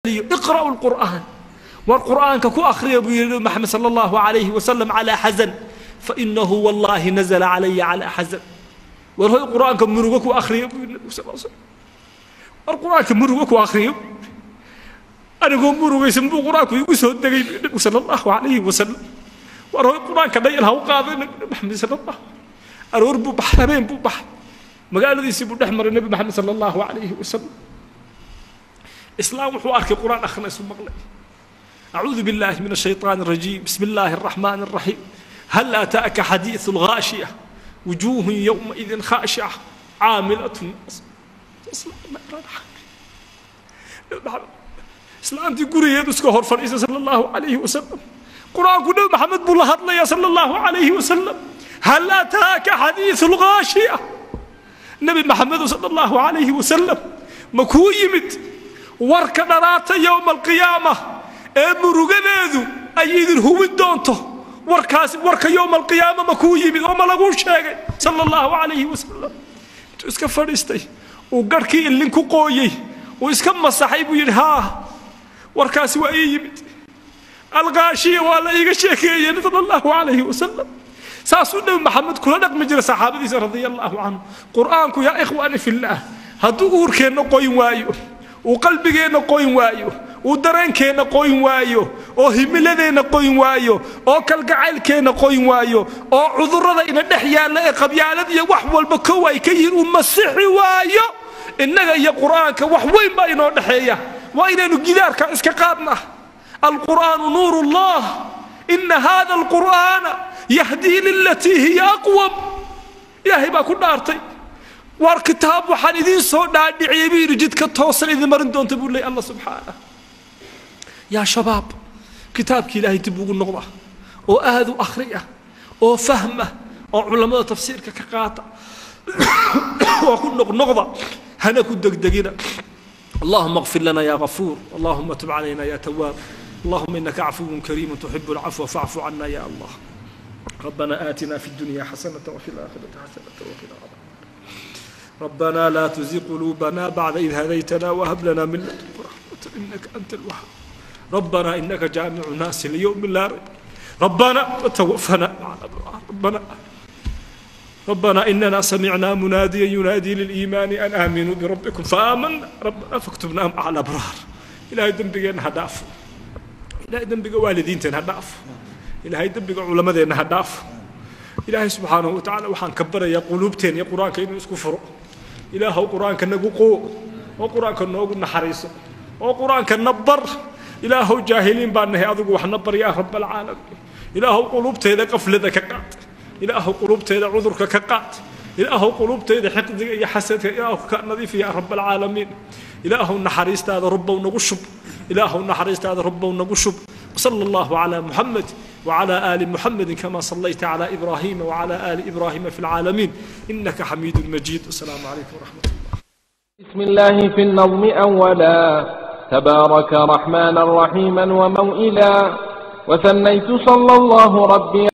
Celiyo, iqra'u lqur'aan, war qur'aanka ku akhriya buu yidhi Nabi Maxamed sala allahu calayhi wasalam calaa xasan, fainahu wallahi nazala calaya calaa xasan. War hoy, qur'aanka murugo ku akhriya buu yidhi Nabigu sal slam. War qur'aanka murugo ku akhriya, anigoo murugaysan buu qur'aanku igu soo degay buu Nabigu sala allahu calayhi wasalam. War hoy, qur'aanka dhayal ha u qaaday Nabi Maxamed sala allah. Aroor buu baxay, habeen buu baxay, magaaladiisii buu dhex maray Nebi Maxamed sala allahu calayhi wasalam. Islaam wuxuu arkay qur'aan akhrinaysu maqlay. أعوذ بالله من الشيطان الرجيم، بسم الله الرحمن الرحيم، هل أتاك حديث الغاشية، وجوه يومئذ خاشعة عاملة تصلى نارا حامية. Islaantii gurigeedu iska hor fadhiisa sala allahu calayhi wasalam. Qur-aanku Nebi Maxamed buu la hadlaya sala allahu calayhi wasalam. Hal ataaka xadiisu lghaashiya, Nebi Maxamedu sala allahu calayhi wasalam, ma kuu yimid warka dharaata yowma alqiyaama ee murugadeedu ay idin hubin doonto? Warkaasi, warka yowma alqiyaama ma kuu yimid oo ma laguu sheegay sala allahu calayhi wasalam? Intuu iska fadhiistay uu garhkii ilin ku qooyey uu iska masaxay buu yidhi, haa, warkaasi waa ii yimid, alghaashiya waa la iiga sheekeeyey sala allahu calayhi wasalam. Saasuu Nebi Maxamed kula dhaqmi jiray saxaabadiisa radia allahu canhu. Qur'aanku, yaa ikhwaani fillaah, hadduu uurkeenna qoyn waayo, uu qalbigeenna qoyn waayo, uu dareenkeenna qoyn waayo, oo himiladeenna qoyn waayo, oo kalgacaylkeenna qoyn waayo, oo cudurrada ina dhex yaalla ee qabyaalad iyo wax walba kow ay ka yihiin uu masixi waayo, innaga iyo qur'aanka wax weyn baa inoo dhexeeya. Waa inaynu gidaarka iska qaadnaa. Alqur'aanu nuur ullah, ina hada alqur'aana yahdii lilatii hiya aqwam. Ilaahay baa ku dhaartay, war kitaab waxaan idiin soo dhaadhiciyey buu yidhi jidka toosan idin marin doonta buu leeyay Allah subxaanah. Yaa shabaab, kitaabki Ilaahay dib ugu noqda oo aad u akhriya oo fahma oo culammada tafsiirka ka qaata oo ku noqnoqda, hana ku degdegina. اللهم اغفر لنا يا غفور، اللهم تب علينا يا تواب، اللهم إنك عفو كريم تحب العفو فاعف عنا يا الله. ربنا آتنا في الدنيا حسنة وفي الآخرة حسنة وقنا عذاب النار. ربنا لا تزغ قلوبنا بعد إذ هديتنا وهب لنا من لدنك رحمة إنك أنت الوهاب. ربنا إنك جامع الناس ليوم لا ريب، ربنا وتوفنا مع الأبرار. ربنا إننا سمعنا مناديا ينادي للإيمان أن آمنوا بربكم فآمنا، ربنا فاكتبنا مع الأبرار. Ilaahay dembigeenna ha dhaafo, Ilaahay dembiga waalidiinteena ha dhaafo, Ilaahay dembiga culammadeenna ha dhaafo. Ilaahay subxaanahu wa tacaala waxaan ka barayaa quluubteen iyo qur-aanka inuu isku furo. Ilaahow qur-aanka nagu qoo oo qur-aanka noogu naxariiso oo qur-aanka na bar. Ilaahow jaahiliin baan nahay, adigu waxna bar yaa rab alcaalamiin. Ilaahow quluubteeda qaflada ka qaad, Ilaahow quluubteeda cudurka ka qaad, Ilaahow quluubteeda xiqdiga iyo xasadka Ilaahow ka nadiif yaa rab alcaalamiin. Ilaahow naxariistaada rabbow nagu shub, Ilaahow naxariistaada rabbow nagu shub. وصلى الله على محمد وعلى آل محمد كما صليت على إبراهيم وعلى آل إبراهيم في العالمين إنك حميد مجيد. والسلام عليكم ورحمة الله. بسم الله في النظم أولا، تبارك رحمانا رحيما وموئلا، وثنيت صلى الله ربي.